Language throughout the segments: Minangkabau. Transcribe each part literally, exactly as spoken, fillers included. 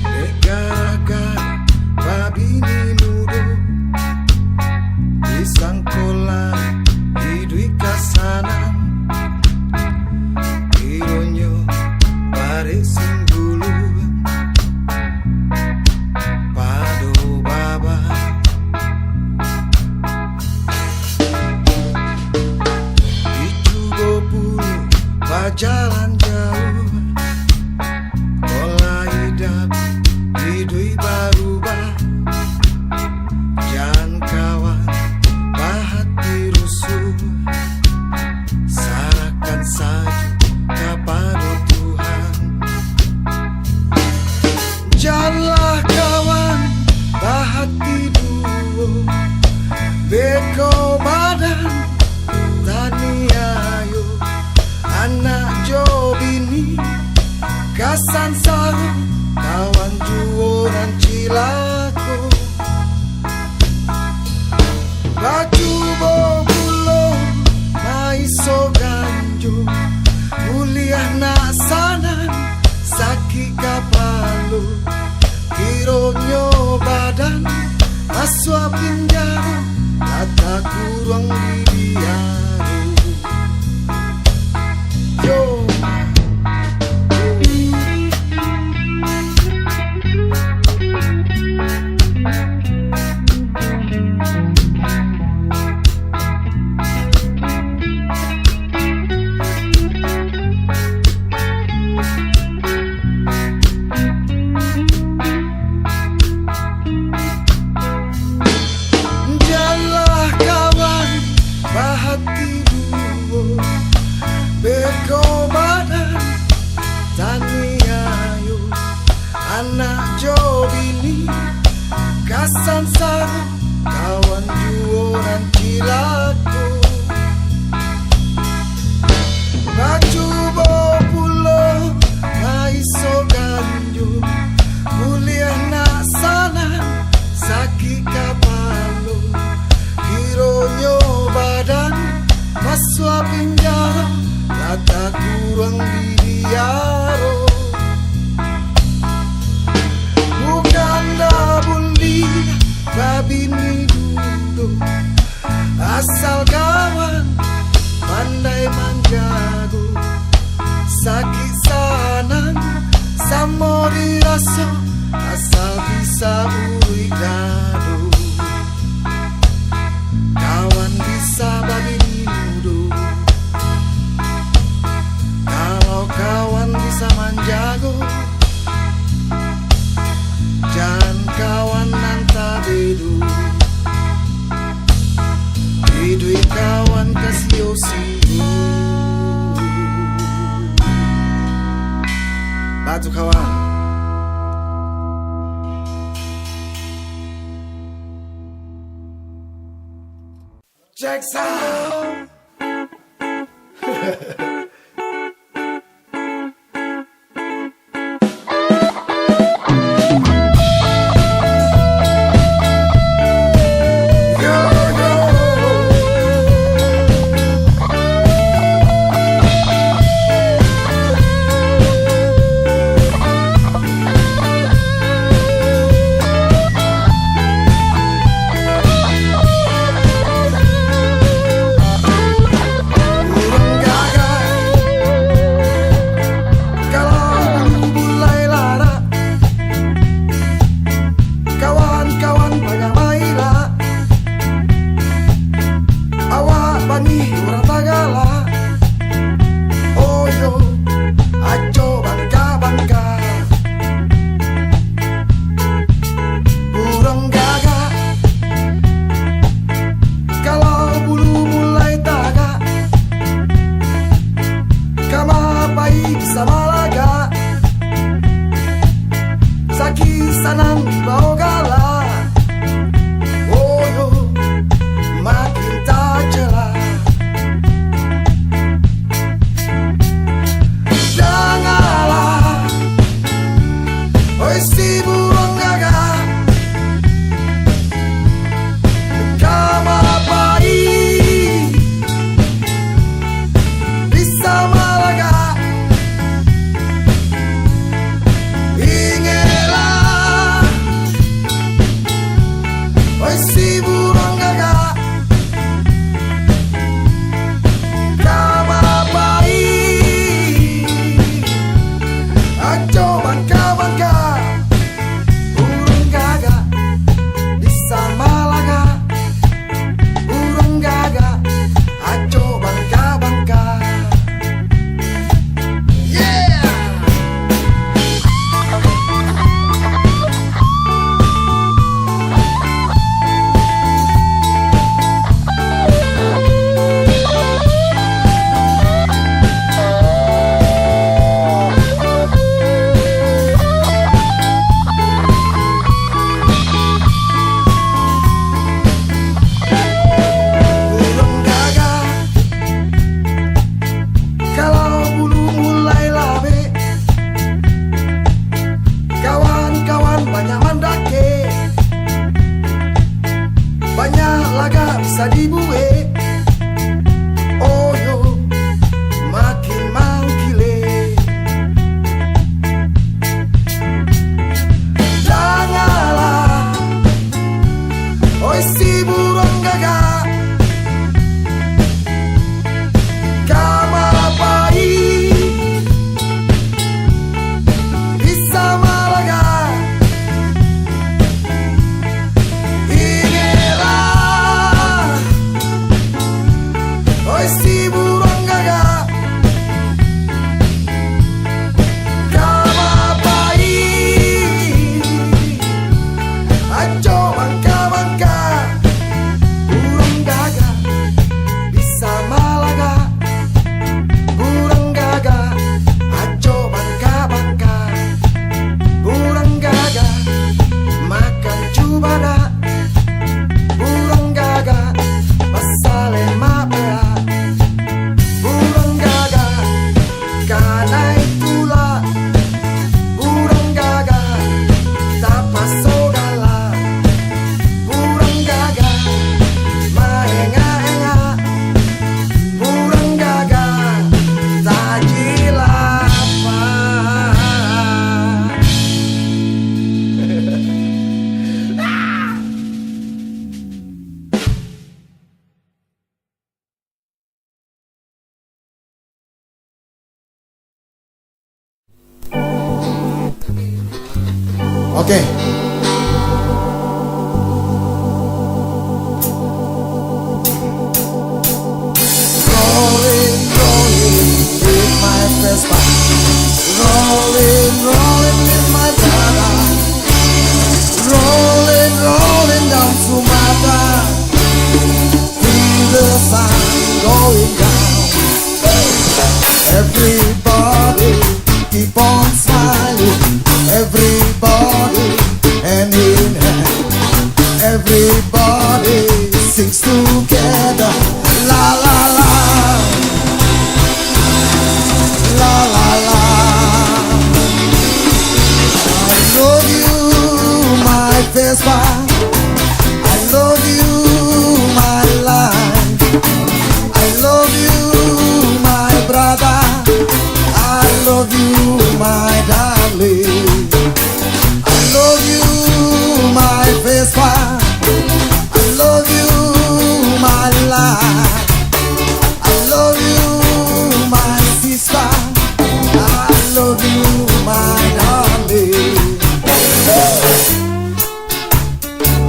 Dek gara-gara babini mudo, disangko lah iduik ka sanang. Kironyo barek singgulu pado baba. Dicubo pulo bajalan jauah, pola idap iduik barubah. Jan kawan bahati rusuah, sarahkan sajo kapado Tuhan. Janlah kawan bahati duo, beko badan taniayo, anak jo bini ka sansaro, kawan juo nan cilako. Bacubo pulo maiso ganjo, buliah nak sanang, sakik kapalo. Kironyo badan masuak pinjaro, lah takuruang di biaro. Yo. Janlah kawan bahati duo, beko badan taniayo, anak jo bini ka sansaro, kawan juo nan cilako. Bacubo pulo maiso ganjo, buliah nak sanang, sakik kapalo. Kironyo badan masuak pinjaro, lah takuruang di biaro. Bukan ndak buliah babini duo, asal kawan pandai manjago. Sakik sanang samo diraso, asal bisa buruik dado. Kawan bisa babini mudo, kalau kawan bisa manjago, jan kawan nan tabedo. Iduik kawan ka sio-sio. Batu kawan. Check sound. Urang gagah, kalau bulu bulai larak, kawan-kawan panyamai lah. Awak bangih urang tagak lah. Oh yo, aco bangka-bangka. Urang gagah, kalau bulu mulai tagak, kama pai bisa malagak. Sakik sanang dibao galak. Oh yo, makin tajam Kanai pula burang gagah, tapaso galak. Burang gagah maengak-engak, burang gagah tajilapah. Oke. Rolling, rolling with my Vespa. Rolling, rolling with my brother. Rolling, rolling down Sumatra. Feel the sun going down. Everybody keep on smiling. Everybody hand in hand. Everybody sings together. La la la. La la la. I love you, my Vespa. I love you, my life. I love you, my brother. I love you, my darling. I love you, my Vespa. I love you, my life. I love you, my sister. I love you, my darling.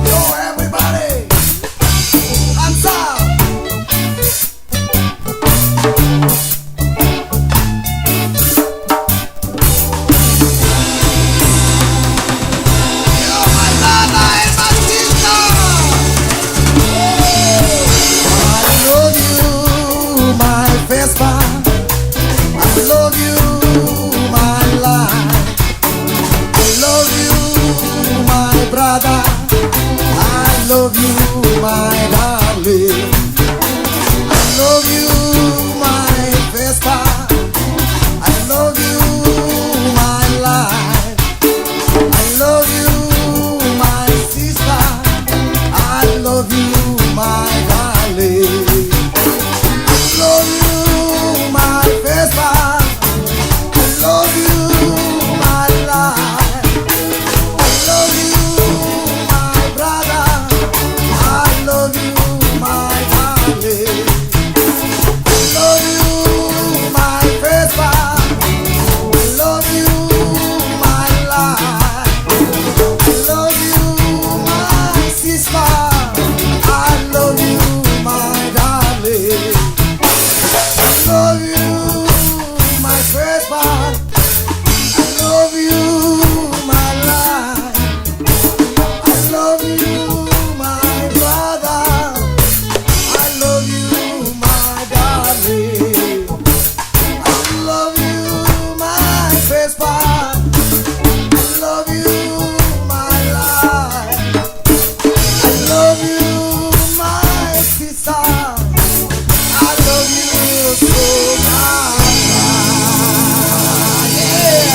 Yo, everybody, hands up. Yo, my brother and my sister. I love you, my Vespa. I love you, my life. I love you, my brother. I love you, my darling. I love you, my Vespa. I love you, my life. I love you, my sister. I love you, my darling. I love you, my Vespa. I love you, my life. I love you, my brother. I love you, my darling. I love you, my Vespa. I love you, my life. I love you, my sister. I love you, my darling. I love you, my Vespa. I love you, my life. I love you, my brother. I love you, my darling. I love you, my Vespa. I love you, my life. I love you, my sister. I love you so much. Yeah.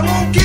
Mungkin